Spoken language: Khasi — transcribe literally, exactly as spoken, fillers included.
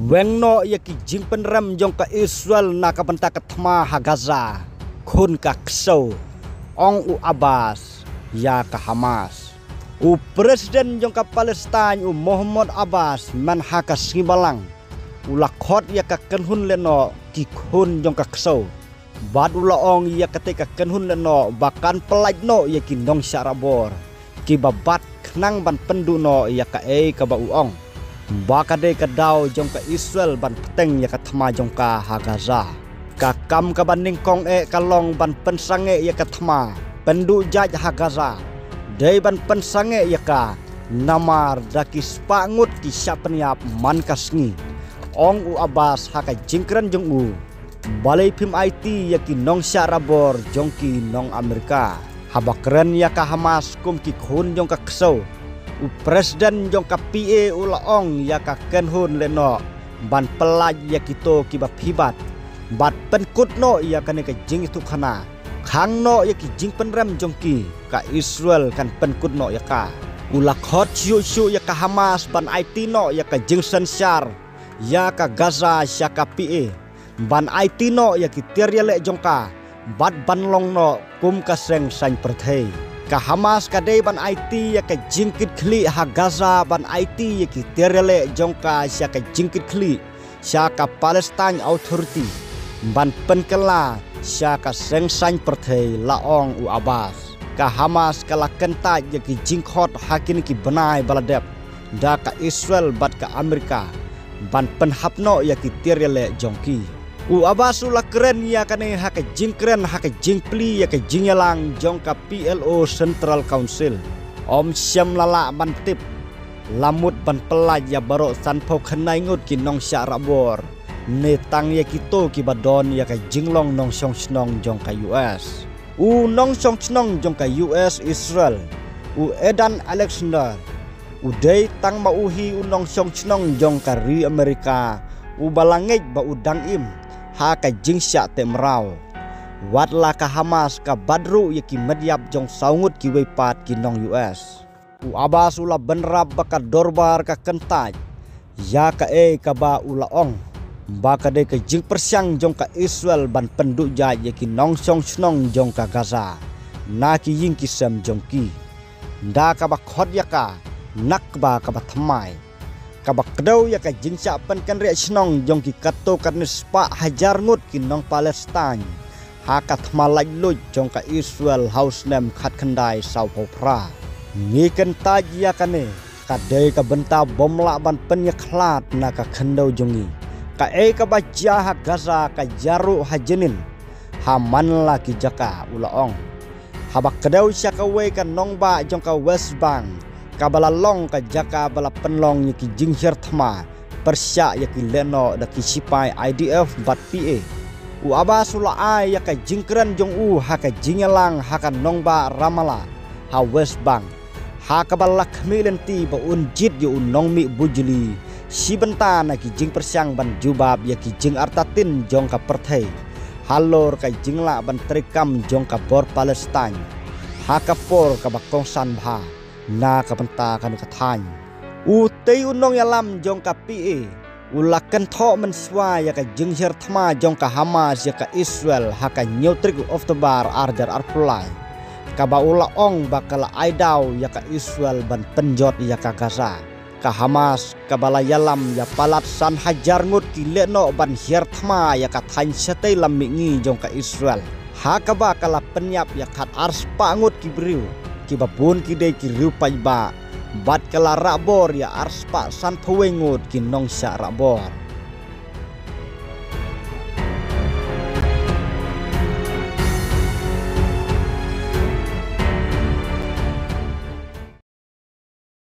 Weng noh ïa ki jingpynrem jong ka Israel na ka bynta ka thma ha Gaza, khun ka ksew, ong u Abbas ïa ka Hamas. U President jong ka Palestine u Mahmoud Abbas mynha ka sngi Balang u la khot ïa ka kynhun lehnoh ki khun jong ka ksew, bad u la ong ïa katei ka kynhun lehnoh ba kan pyllait noh ïa ki nongshah rahbor kiba bat khnang ban pynduh noh ïa kaei kaba u ong ba ka dei ka daw jong ka Israel ban bteng ïa ka thma jong ka ha Gaza. Ka kam kaba nyngkong eh ka long ban pynsangeh ïa ka thma, pynduh jait ha Gaza. Dei ban pynsangeh ïa ka, namar da ki spah ngut ki shah pynïap man ka sngi, ong u Abbas ha ka jingkren jong u. Balei phim aiti ïa ki nongshah rahbor jong ki nong Amerika? Haba kren ïa ka Hamas kum ki khun jong ka ksew, u President jong ka P A u la ong ïa ka kynhun lehnoh ban pyllait ïa kito kiba phi bat, bad pynkut noh ïa kane ka jingïathuhkhana. Khang noh ïa ki jingpynrem jong ki, ka Israel kan pynkut noh ïa ka. U la khot shuh shuh ïa ka Hamas ban aiti noh ïa ka jingsynshar ïa ka Gaza sha ka P A, ban aiti noh ïa ki tiar ïaleh jong ka, bad ban long noh kum ka seng saiñ pyrthei. Ka Hamas ka dei ban aiti ïa ka jingkitkhlieh ha Gaza, ban aiti ïa ki tiar ïaleh jong ka sha ka jingkitkhlieh sha ka Palestine Authority, ban pynkylla sha ka seng saiñ pyrthei, la ong u Abbas. Ka Hamas ka la kyntait ïa ki jingkhot ha kine ki bnai ba la dep da ka Israel bad ka Amerika ban pynhap noh ïa ki tiar ïaleh jong ki. U Abbas u la kren ïa kane ha ka jingkren ha ka jingplie ïa ka jingïalang jong ka P L O Central Council. Ym shym la lah ban tip, la mut ban pyllait ïa baroh sanphew khyndai ngut ki nongshah rahbor, ne tang ïa kito kiba don ïa ka jinglong nongshong shnong jong ka U S. U nongshong shnong jong ka U S Israel, u Edan Alexander, u dei tang ma u hi u nongshong shnong jong ka ri Amerika uba la ngeit ba u dang im ha ka jingshah teh mraw, wat la ka Hamas ka bat ruh ïa ki met ïap jong saw ngut kiwei pat ki nong U S. U Abbas u la bynrap ba ka dorbar ka kyntait ïa kaei kaba u la ong ba ka dei ka jingpyrshang jong ka Israel ban pynduh jait ïa ki nongshong shnong jong ka Gaza na ki ïing ki sem jong ki, da kaba khot ïa ka Nakba kaba thymmai, kaba kdew ïa ka jingshah pynkynriah shnong jong ki katto katne spah hajar ngut ki nong Palestine ha ka thma laitluid jong ka Israel ha u snem khatkhyndai sawphew phra. Ngi kyntait ïa kane, ka dei ka bynta bym lah ban pynïakhlad na ka khyndew jong ngi. Kaei kaba jia ha Gaza ka jia ruh ha Jenin, ha man la ki jaka, u la ong. Haba kdew sha kawei ka nongbah jong ka West Bank, kaba la long ka jaka ba la pynlong ïa ki jinghiar thma pyrshah ïa ki lehnoh da ki shipai I D F bad P A, u Abbas u la ai ïa ka jingkren jong u ha ka jingïalang ha ka nongbah Ramallah ha West Bank, ha kaba la khmih lynti ba un jied ïa u nongmih bujli shi bynta na ki jingpyrshang ban jubab ïa ki jingartatien jong ka pyrthei halor ka jinglah ban treikam jong ka bor Palestine ha ka por kaba kongsan bha na ka bynta kane ka thaiñ. Utei u nongïalam jong ka P A u la kynthoh mynshuwa ïa ka jinghiar thma jong ka Hamas ïa ka Israel ha ka hynñiew tarik u October ar hajar arphew lai, kaba u la ong ba ka la ai daw ïa ka Israel ban pynjot ïa ka Gaza. Ka Hamas kaba la ïalam ïa palat san hajar ngut ki lehnoh ban hiar thma ïa ka thaiñ shatei lam mihngi jong ka Israel, ha kaba ka la pynïap ïa khatar spah ngut ki briew, kiba bun ki dei ki riew paidbah, bad ka la rahbor ïa ar spah sanphew wei ngut ki nongshah rahbor.